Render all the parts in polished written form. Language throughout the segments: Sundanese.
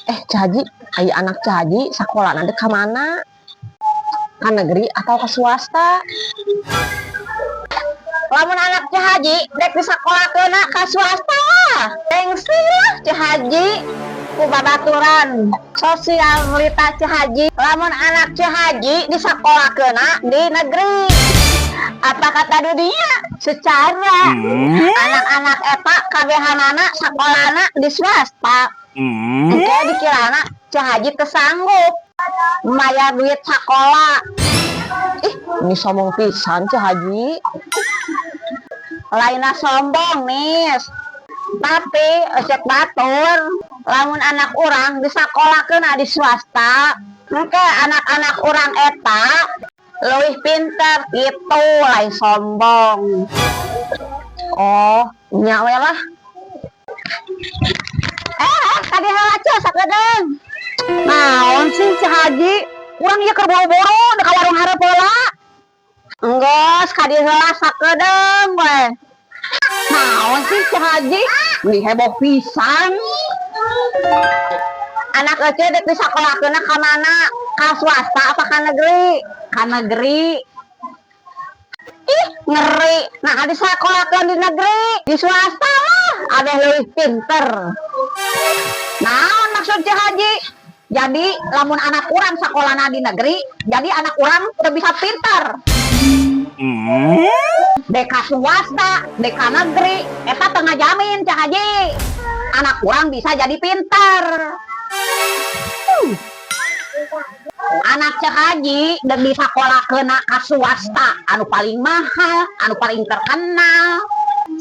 Eh, Ceu Haji, aya anak Ceu Haji sakolana dek ka mana? Ka negeri atau ke swasta? Lamun anak Ceu Haji dek disakolahkeun ka swasta lah. Gengsi lah Ceu Haji ku babaturan sosialita Ceu Haji. Lamun anak Ceu Haji disakolahkeun di negeri. Apa kata dunia? Secara anak-anak eta kabehanana sakolana di swasta. Engke dikirana Ceu Haji teu sanggup mayar duit sekolah. Ih, ini sombong pisan Ceu Haji. Lainna sombong, Nis. Tapi cek batur, lamun anak urang disakolahkeun di swasta, engke anak-anak urang eta leuwih pinter gitu, lain sombong. Oh, nya we lah. Eh, tadi heula, Ceu, sakedeung. Naon sih, Ceu Haji? Urang ieu keur boro-boro dek ka warung hareup heula. Enggeus, kadieu heula sakedeung we. Naon sih, Ceu Haji? Meni heboh pisan. Anak ece dek disakolahkeun ka mana? Ka swasta apa ka negeri? Ka negeri. Ih, ngeri. Nah, disakolahkeun di negeri, di swasta lah. Ada leuwih pinter. Naon maksud Ceu Haji? Jadi lamun anak urang sakolana di negeri, jadi anak urang teu bisa pinter. Dek ka swasta, dek ka negeri, eta teu ngajamin, Ceu Haji. Anak urang bisa jadi pinter. Anak Ceu Haji dek disakolahkeun ka swasta anu paling mahal, anu paling terkenal,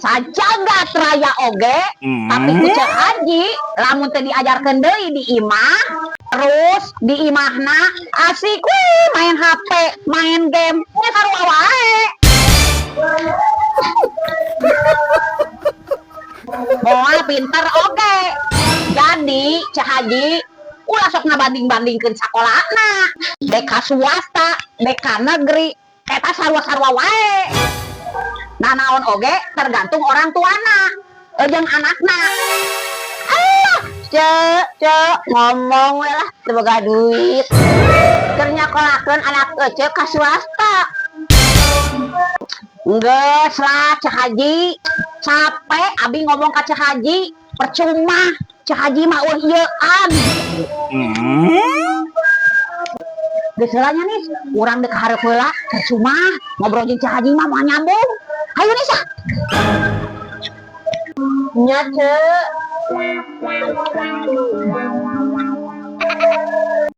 sajagat raya oge, tapi ku Ceu Haji lamun teu diajarkeun deui di imah, terus di imahna asik we main HP, main game, nya sarua wae. Moal pinter oge. Jadi Ceu Haji ulah sok ngabanding-bandingkeun sakolana. Dek ka swasta, dek ka negeri, eta sarua-sarua wae. Nah, naon oge tergantung orang tuana jeung anakna. Ah, Ceu, Ceu, ngomong we lah teu boga duit. Keur nyakolakeun anak ece ka swasta. Geus lah, Ceu Haji, capek abi ngomong ka Ceu Haji, percuma. Ceu Haji mah euweuh ieuan. Geus heula nya nih, urang dek hareup heula, percuma ngobrol jeung Ceu Haji mah moal nyambung. Hayu, Nis, ah. Nya, Ceu.